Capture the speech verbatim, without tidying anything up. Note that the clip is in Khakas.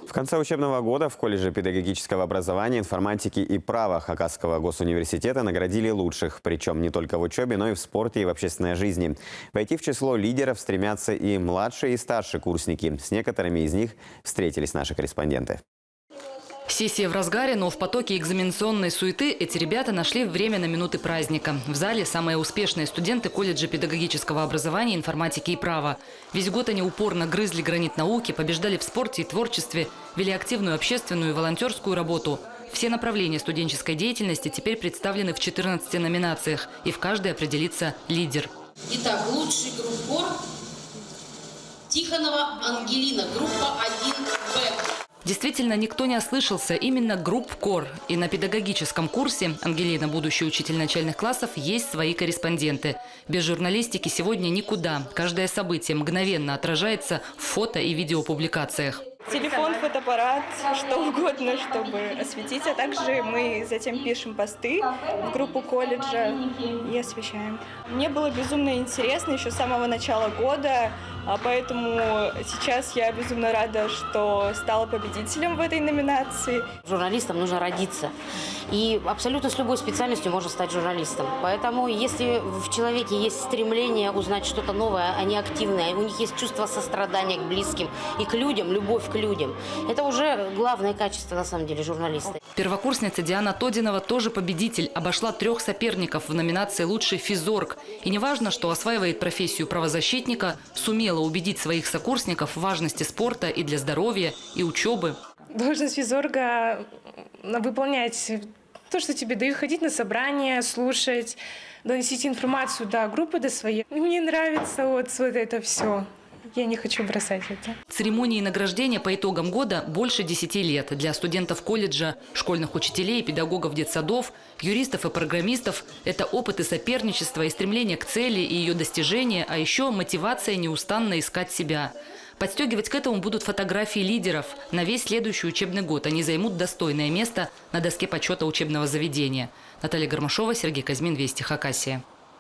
В конце учебного года в колледже педагогического образования, информатики и права Хакасского госуниверситета наградили лучших, причём не только в учёбе, но и в спорте и в общественной жизни. Войти в число лидеров стремятся и младшие, и старшие курсники. С некоторыми из них встретились наши корреспонденты. Сессия в разгаре, но в потоке экзаменационной суеты эти ребята нашли время на минуты праздника. В зале самые успешные студенты колледжа педагогического образования, информатики и права. Весь год они упорно грызли гранит науки, побеждали в спорте и творчестве, вели активную общественную и волонтёрскую работу. Все направления студенческой деятельности теперь представлены в четырнадцати номинациях, и в каждой определится лидер. Итак, лучший группкор Тихонова Ангелина, группа один Б. Действительно, никто не ослышался, именно группкор. И на педагогическом курсе Ангелина, будущий учитель начальных классов, есть свои корреспонденты. Без журналистики сегодня никуда. Каждое событие мгновенно отражается в фото и видеопубликациях. Телефон, фотоаппарат, что угодно, чтобы осветить. А также мы затем пишем посты в группу колледжа и освещаем. Мне было безумно интересно ещё с самого начала года, а, поэтому сейчас я безумно рада, что стала победителем в этой номинации. Журналистом нужно родиться. И абсолютно с любой специальностью можно стать журналистом. Поэтому, если в человеке есть стремление узнать что-то новое, они активные, у них есть чувство сострадания к близким и к людям, любовь к людям, это уже главное качество, на самом деле, журналиста. Первокурсница Диана Тодинова тоже победитель, обошла трёх соперников в номинации «Лучший физорг». И не важно, что осваивает профессию правозащитника, сумела убедить своих сокурсников в важности спорта и для здоровья, и учёбы. Должность физорга, м, выполнять то, что тебе дают, ходить на собрания, слушать, доносить информацию до группы, до своей. Мне нравится вот, вот это всё. Я не хочу бросать это. Церемонии награждения по итогам года больше десяти лет. Для студентов колледжа, школьных учителей, педагогов детсадов, юристов и программистов это опыты соперничества и стремления к цели и её достижения, а ещё мотивация неустанно искать себя. Подстёгивать к этому будут фотографии лидеров. На весь следующий учебный год они займут достойное место на доске почёта учебного заведения. Наталья Гармашова, Сергей Козьмин, «Вести Хакасия».